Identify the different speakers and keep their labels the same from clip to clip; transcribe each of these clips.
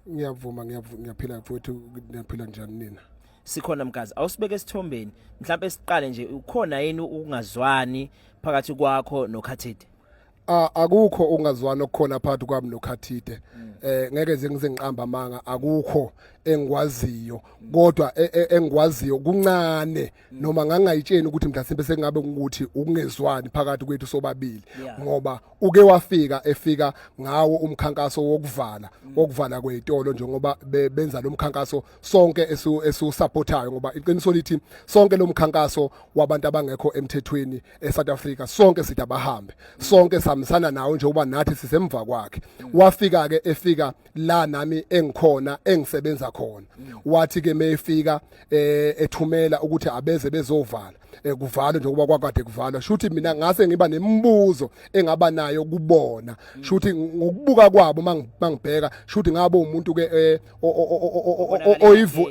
Speaker 1: Ngiyavuma, ngiyaphila mfowethu, niyaphila njani nina?
Speaker 2: Sikhona Mgazi, awusibeke esithombeni. Mhlawumbe siqale nje, ukhona yini ukungazwani phakathi kwakho noKhathide?
Speaker 1: Akukho ungazwani okukhona phakathi kwami noKhathide. Ngeke nje ngize ngiqamba amanga, akukho engikwaziyo, kodwa engikwaziyo kuncane, noma ngangayitsheni ukuthi mhlasimpe sengabe ukuthi ukungezwani phakathi kwethu sobabili, ngoba uke wafika efika ngawo umkhankaso wokuvala wokuvala kwezitolo, njengoba benza lo mkhankaso sonke esiwusupportayo, ngoba iqiniso lithi sonke lo mkhankaso wabantu abangekho emthethweni eSouth Africa, sonke sithi abahambe, sonke sihambisana nawo njengoba nathi sisemva kwakhe. Wafika ke efika la nami engikhona, engisebenza khona. Wathi ke mayefika ethumela ukuthi abeze bezovala, kuvalwe njengoba kwakade kuvalwa. Shuthi mina ngase ngiba nemibuzo engaba nayo kubona, shuthi ngokubuka kwabo mangibheka, shuthi ngabe umuntu ke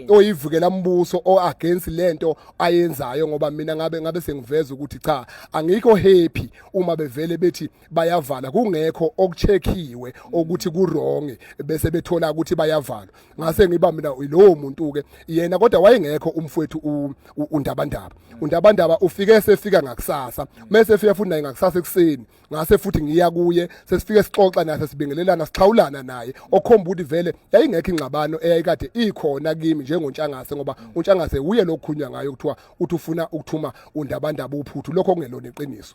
Speaker 1: oyivukela mbuso o against lento ayenzayo, ngoba mina ngabe sengiveza ukuthi cha, angikho happy uma bevele bethi bayavala kungekho okucheckiwe ukuthi ku wrong, bese bethola ukuthi bayavala. Ngase ngiba mina lowo muntu ke yena, kodwa wayengekho umfowethu uNdabandaba. UNdabandaba ufike sefika ngakusasa, mase efika futhi naye ngakusasa ekuseni, ngase futhi ngiya kuye, sesifike sixoxa naye, sibingelelana, sixhawulana naye, okhomba ukuthi vele yayingekho ingxabano eyayikade ikhona kimi njengoNtshangase, ngoba uNtshangase uye lokhunywa ngayo kuthiwa uthi ufuna ukuthuma uNdabandaba uphuthu, lokho kungelona iqiniso.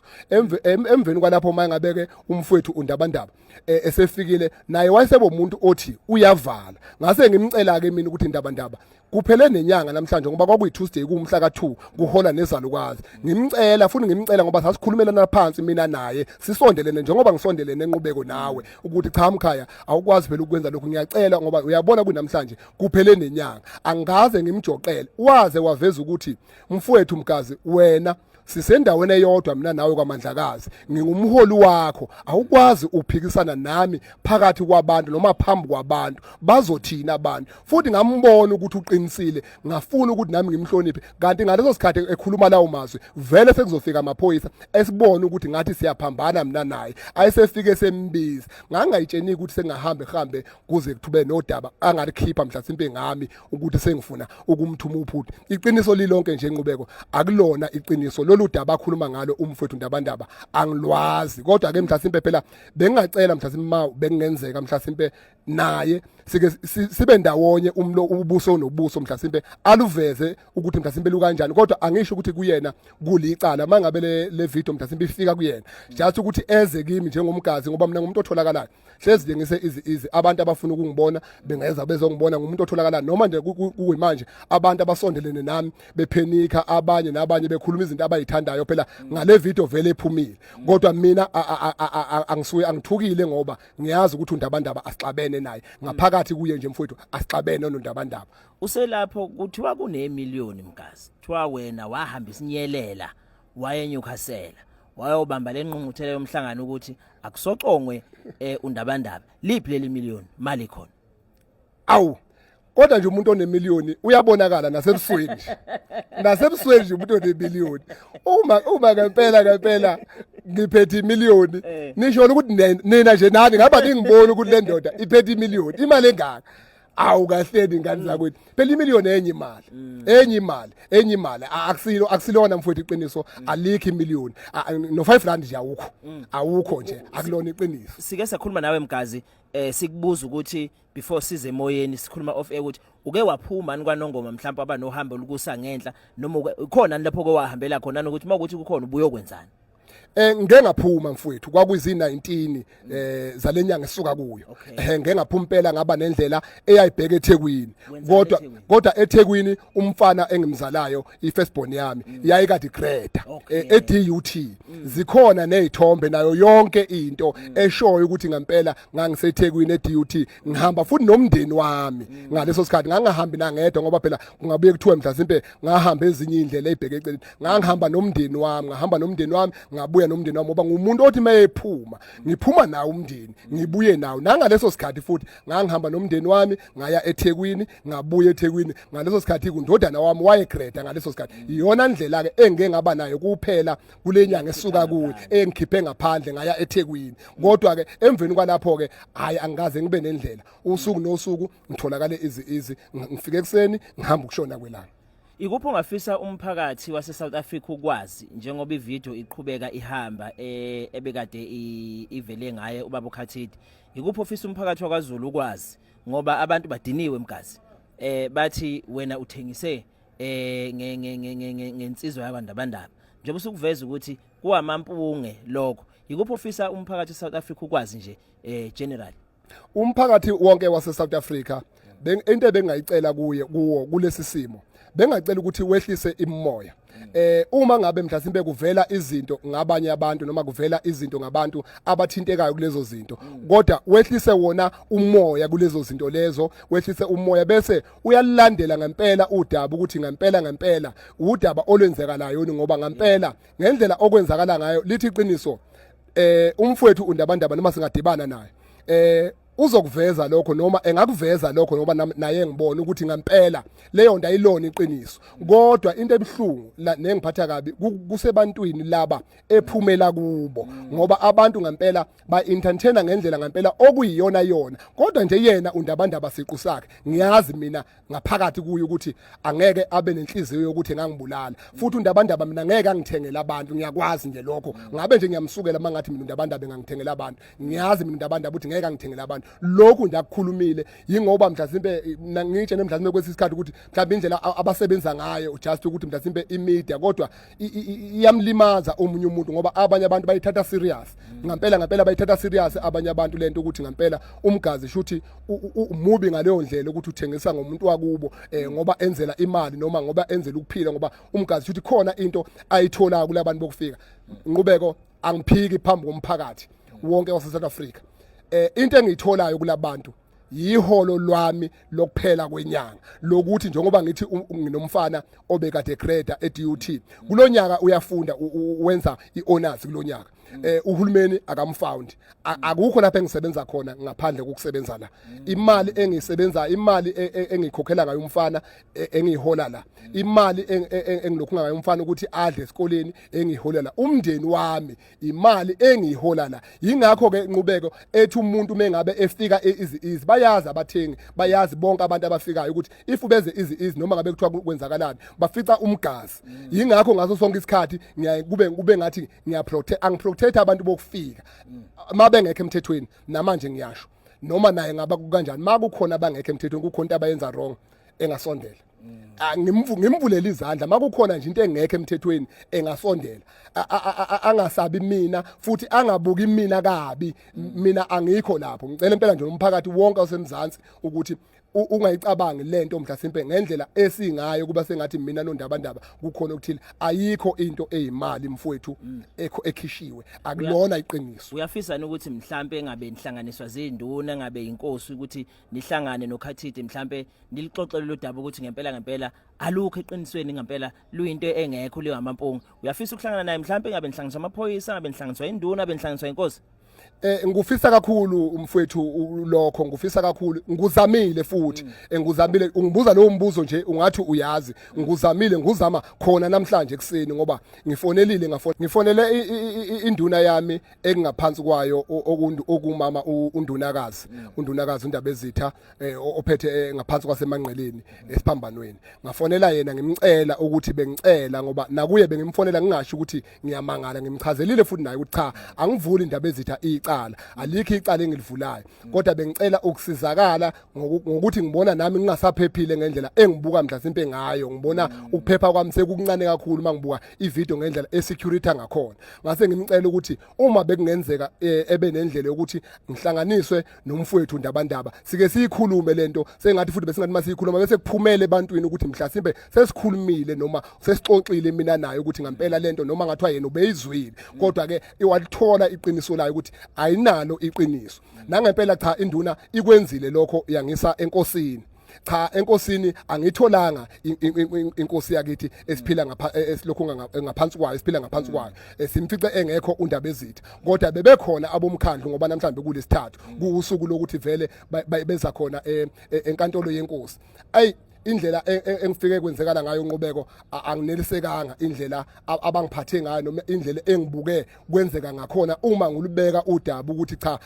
Speaker 1: Emveni kwalapho, mayengabeke umfowethu uNdabandaba esefikile naye, wayesebo umuntu othi uyavala. Ngase ngimcela ke mina ukuthi, "Ndabandaba, kuphele nenyanga namhlanje," ngoba kwakuyi Tuesday, kumhla ka2, kuhola nezalukazi. Ngimcela futhi ngimcela, ngoba sasikhulumelana phansi mina naye, sisondelene njengoba ngisondelene enqubeko nawe, ukuthi cha mkhaya, awukwazi phela ukwenza lokhu, ngiyacela, ngoba uyabona kunamhlanje kuphele nenyanga. Angaze ngimjoqele, waze waveza ukuthi, "Mfowethu Mgazi, wena sisendaweni eyodwa mina nawe kwaMandlakazi, ngingumholi wakho, awukwazi uphikisana nami phakathi kwabantu noma phambi kwabantu, bazothina abantu?" Futhi ngambona ukuthi uqinisile, ngafuna ukuthi nami ngimhloniphe. Kanti ngaleso sikhathi ekhuluma lawo mazwi, vele sekuzofika amaphoyisa, esibona ukuthi ngathi siyaphambana mina naye, ayesefike sembiza. Ngangayitsheni ukuthi sengahambe hambe kuze kuthube nodaba angalikhipha mhlasimpe ngami ukuthi sengifuna ukumthuma uphuthu. Iqiniso lilonke nje, enqubeko, akulona iqiniso lolu daba akhuluma ngalo umfowethu Ndabandaba, angilwazi. Kodwa ke mhlasimpe phela bengingacela mhlasimpe ma bekungenzeka mhlasimpe naye sike sibe ndawonye, umlo ubuso nobuso, mhlasimpe aluveze ukuthi mhlasimpe lukanjani. Kodwa angisho ukuthi kuyena kulicala mangabe le video mhlasimpe ifika kuyena, just ukuthi eze kimi njengomgazi, ngoba mina ngumuntu otholakalayo, hlezi nje ngise easy easy. Abantu abafuna ukungibona bengeza bezongibona, ngumuntu otholakala. Noma nje kuyimanje abantu abasondelene nami bephenika, abanye nabanye bekhuluma izinto abayithandayo phela ngale video vele ephumile. Kodwa mina angisuye angithukile, ngoba ngiyazi ukuthi uNdabandaba asixabene naye ngaphakathi kuye nje mfowethu, asixabene noNdabandaba.
Speaker 2: Uselapho kuthiwa kunemiliyoni Mgazi, kuthiwa wena wahamba isinyelela waye eNewcastle, wayobamba lenqungquthela yomhlangano ukuthi akusocongwe uNdabandaba. Liphi leli million mali khona?
Speaker 1: Awu, kodwa nje umuntu onemiliyoni uyabonakala nasebusweni nje, nasebusweni nje umuntu onemiliyoni. Uma ngempela ngempela ngiphethe imiliyoni, nisho ukuthi nina nje nani ngaba ningibona ukuthi le ndoda iphethe imiliyoni, imali engaka? Awu kahleni ngani zakwethu, phela imiliyoni enye imali, enye imali, enye imali. Akusilo, akusilona mfowethu iqiniso, alikho imiliyoni. No 5 rand nje awukho, awukho nje, akulona iqiniso.
Speaker 2: Sike sakhuluma nawe Mgazi, sikubuza ukuthi before size emoyeni, sikhuluma off air, ukuthi uke waphuma ni kwaNongoma, mhlawumbe abanohambo lukusa ngenhla, noma khona lapho ke wahambela khona, nokuthi mawukuthi kukhona ubuyokwenzani?
Speaker 1: Ngeke ngaphuma mfowethu, kwakuyizi 19 zalenyanga esuka kuyo. Ngeke ngaphuma impela, ngaba nendlela eyayibheka eThekwini.
Speaker 2: Wenzani
Speaker 1: Kodwa
Speaker 2: eThekwini?
Speaker 1: Kodwa eThekwini umfana engimzalayo, ifirstborn yami, yayikade grade eDUT. Zikhona nezithombe nayo yonke into eshoyo ukuthi ngempela ngangiseThekwini eDUT, ngihamba futhi nomndeni wami ngaleso sikhathi. Ngangahambi nangedwa, ngoba phela kungabuye kuthiwe mhlasimpe ngahamba ezinye indlela ezibheke eceleni. Ngangihamba nomndeni wami, ngahamba nomndeni wami, ngabuya. ngabuya nomndeni wami, ngoba ngumuntu othi mayephuma ngiphuma nawo umndeni, ngibuye nawo. Nangaleso sikhathi futhi ngangihamba nomndeni wami, ngaya eThekwini, ngabuya eThekwini. Ngaleso sikhathi kundodana wami wayegrade ngaleso sikhathi. Iyona ndlela ke engike ngaba nayo kuphela kule nyanga esuka kuyo, engikhiphe ngaphandle ngaya eThekwini. Kodwa ke emveni kwalapho ke, hayi, angikaze ngibe nendlela. Usuku nosuku ngitholakale izi izi, ngifike ekuseni, ngihamba ukushona kwelanga.
Speaker 2: Ikuphi ongafisa umphakathi wase South Africa ukwazi njengoba ivideo iqhubeka ihamba ebekade ivele ngaye ubaba uKhathide? Ikuphi ofisa umphakathi wakwaZulu ukwazi, ngoba abantu badiniwe, Mgazi, bathi wena uthengise nge nge nge ngensizwa yakwaNdabandaba, njengoba usukuveza ukuthi kuwamampunge lokho? Ikuphi ofisa umphakathi South Africa ukwazi nje general?
Speaker 1: Umphakathi wonke wase South Africa, into ebengayicela kuye kuwo kulesi simo, bengacela ukuthi wehlise imoya. Uma ngabe mhlasimbe kuvela izinto ngabanye abantu noma kuvela izinto ngabantu abathintekayo kulezo zinto, kodwa wehlise wona umoya kulezo zinto lezo, wehlise umoya bese uyalandela ngempela udaba ukuthi ngempela ngempela udaba olwenzekalayo, ngoba ngempela ngendlela okwenzakala ngayo, lithi iqiniso, umfowethu uNdabandaba noma singadibana naye uzokuveza lokho noma engakuveza lokho, ngoba naye ngibona ukuthi ngempela leyo nto ayilona iqiniso. Kodwa into ebuhlungu nengiphatha kabi kusebantwini laba ephumela kubo, ngoba abantu ngempela ba-entertainer ngendlela ngempela okuyiyona yona. Kodwa nje yena uNdabandaba siqu sakhe, ngiyazi mina ngaphakathi kuye ukuthi angeke abe nenhliziyo yokuthi engangibulala. Futhi uNdabandaba mina ngeke angithengele abantu, ngiyakwazi nje lokho. Ngabe nje ngiyamsukela mangathi mina uNdabandaba engangithengela abantu. Ngiyazi mina uNdabandaba ukuthi ngeke angithengele abantu. Lokhu nje akukhulumile yingoba mhlasimpe ngitshe nemhlasimpe kwesisikhathi ukuthi mhlawumbe indlela abasebenza ngayo, just ukuthi mhlasimpe imedia, kodwa iyamlimaza omunye umuntu, ngoba abanye abantu bayithatha serious ngempela ngempela, bayithatha serious abanye abantu lento ukuthi ngempela uMgazi shuthi umubi ngaleyo ndlela ukuthi uthengisa ngomuntu wakubo ngoba enzela imali noma ngoba enzela ukuphila, ngoba uMgazi shuthi khona into ayithola kulabantu bokufika. Nqubeko, angiphiki phambi komphakathi wonke wase South Africa, into engiyitholayo kulabantu yiholo lwami lokuphela kwenyanga, lokuthi njengoba ngithi nginomfana obekade grade e-DUT kulonyaka, uyafunda, wenza i-honors kulonyaka, uhulumeni akamfound. Akukho lapho engisebenza khona ngaphandle kokusebenza la. Imali engiyisebenza, imali engikhokhela ngayo umfana, engiyihola la, imali engilokhu ngayo umfana ukuthi adle esikoleni, engiyihola la, umndeni wami, imali engiyihola la. Yingakho ke inqubeko ethi umuntu mengabe efika e-Easy Easy, bayazi abathengi, bayazi bonke abantu abafikayo ukuthi if beze Easy Easy, noma ngabe kuthiwa kwenzakalani, bafica uMgazi. Yingakho ngaso sonke isikhathi ngiyaye kube ngathi ngiyaprotect, angiprotect abantu bokufika mabengekho emthethweni. Namanje ngiyasho, noma naye ngaba kanjani, makukhona abangekho emthethweni, kukhona into abayenza wrong, engasondela. Ngimvulela izandla. Makukhona nje into engekho emthethweni, engasondela, angasabi mina futhi angabuki mina kabi. Mina angikho lapho. Ngicela impela nje umphakathi wonke osemzansi ukuthi ungayicabangi lento mhlasimpe ngendlela esingayo, kuba sengathi mina noNdabandaba kukhona okuthile. Ayikho into eyimali, mfowethu, ekho ekhishiwe, akulona iqiniso.
Speaker 2: Uyafisa ukuthi mhlambe engabe nihlanganiswa zinduna, ngabe inkosi, ukuthi nihlangane noKhathide, mhlambe nilixoxele lo daba ukuthi ngempela ngempela alukho eqinisweni, ngempela luyinto engekho, liyamampunga? Uyafisa ukuhlangana naye, mhlambe ngabe nihlanganiswa amaphoyisa, ngabe nihlanganiswa induna, ngabe nihlanganiswa inkosi?
Speaker 1: Ngufisa kakhulu, umfowethu, lokho ngufisa kakhulu, nguzamile futhi. Nguzamile. Ungibuza lowo mbuzo nje ungathi uyazi. Nguzamile, nguzama khona namhlanje ekseni, ngoba ngifonelile, ngafona, ngifonele induna yami engaphansi kwayo, okumama undunakazi, undunakazi uNdabezitha, ophethe ngaphansi kwaseManqeleni esiphambanweni. Ngafonela yena ngimcela ukuthi bengicela, ngoba nakuye bengimfonela ngingasho ukuthi ngiyamangala. Ngimchazelile futhi naye ukuthi cha, angivuli, Indaba ezitha, icala alikho, icala engilivulayo, kodwa bengicela ukusizakala ngokuthi ngibona nami ngingasaphephile ngendlela engibuka mhlasimpe ngayo. Ngibona ukuphepha kwami sekukuncane kakhulu mangibuka ivideo ngendlela esecurity ngakhona. Ngase ngimcela ukuthi uma bekungenzeka ebe nendlela yokuthi ngihlanganiswe nomfowethu Ndabandaba, sike siyikhulume lento, sengathi futhi besingathi masiyikhuluma bese kuphumele ebantwini ukuthi mhlasimpe sesikhulumile noma sesixoxile mina naye, ukuthi ngempela lento noma ngathiwa yena ubeyizwile, kodwa ke iwalithola iqiniso layo ukuthi ayinalo iqiniso nangempela. Cha, induna ikwenzile lokho, yangisa enkosini. Cha, enkosini angitholanga inkosi yakithi esiphila ngapha, esilokhu ngaphansi kwayo, esiphila ngaphansi kwayo. Simfice engekho uNdabezitha, kodwa bebekhona abomkhandlu, ngoba namhlanje kulesithathu kuusuku lokuthi vele beza khona enkantolo yenkosi. Ayi, indlela engifike kwenzekala ngayo, Nqubeko, anginelisekanga indlela abangiphathe ngayo noma indlela engibuke kwenzeka ngakhona uma ngilubeka udaba ukuthi cha,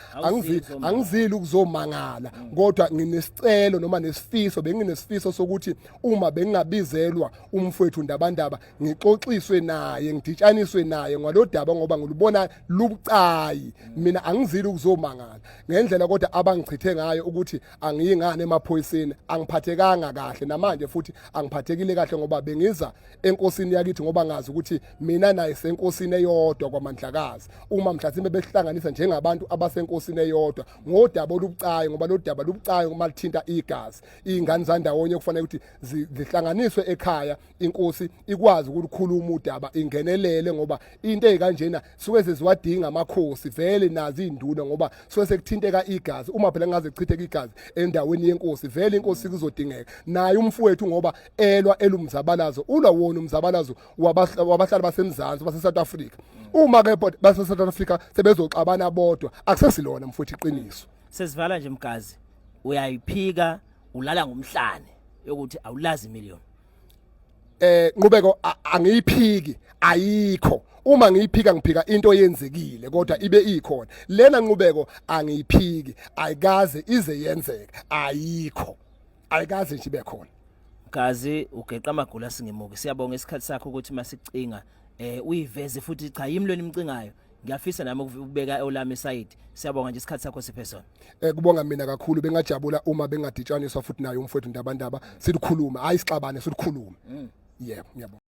Speaker 1: angizili ukuzomangala, kodwa nginesicelo noma nesifiso, benginesifiso sokuthi uma bengingabizelwa umfowethu Ndabandaba, ngixoxiswe naye, ngiditshaniswe naye ngalodaba, ngoba ngilubona lubucayi. Mina angizili ukuzomangala ngendlela, kodwa abangichithe ngayo ukuthi angiyingane emaphoyiseni, angiphathekanga kahle. Namanje futhi angiphathekile kahle, ngoba bengiza enkosini yakithi, ngoba ngazi ukuthi mina naye senkosini eyodwa kwaMandlakazi. Uma mhlasimbe behlanganisa njengabantu abasenkosini eyodwa ngodaba olubucayi, ngoba lo daba lubucayi uma lithinta igazi, izingane zandawonye kufanele ukuthi zihlanganiswe ekhaya, inkosi ikwazi ukulikhuluma udaba, ingenelele, ngoba into ezikanjena suke seziwadinga amakhosi vele nazi izinduna, ngoba suke sekuthinteka igazi. Uma phela ngaze kuchitheka igazi endaweni yenkosi, vele inkosi kuzodingeka naye umfowethu, ngoba elwa elumzabalazo, ulwa wona umzabalazo wabahlali baseMzansi, base South Africa. Uma ke base South Africa sebezoxabana bodwa, akusesilona, mfowethu, iqiniso.
Speaker 2: Sesivala nje, Mgazi, uyayiphika, ulala ngomhlane yokuthi awulazi million?
Speaker 1: Nqubeko, angiyiphiki, ayikho. Uma ngiyiphika, ngiphika into eyenzekile, kodwa ibe ikhona lena. Nqubeko, angiyiphiki, ayikaze ize yenzeke, ayikho, ayikaze nje ibe khona.
Speaker 2: Gazi, ugeqa amagula singemuki. Siyabonga isikhathi sakho ukuthi masicinga uyiveze futhi cha, yimi lweni imcingayo. Ngiyafisa nami ukubeka olami side. Siyabonga nje isikhathi sakho siphe sona.
Speaker 1: Kubonga mina kakhulu. Bengajabula uma bengaditshaniswa futhi naye umfowethu Ndabandaba, silukhulume, hayi sixabane, silukhulume. Yebo, ngiyabonga.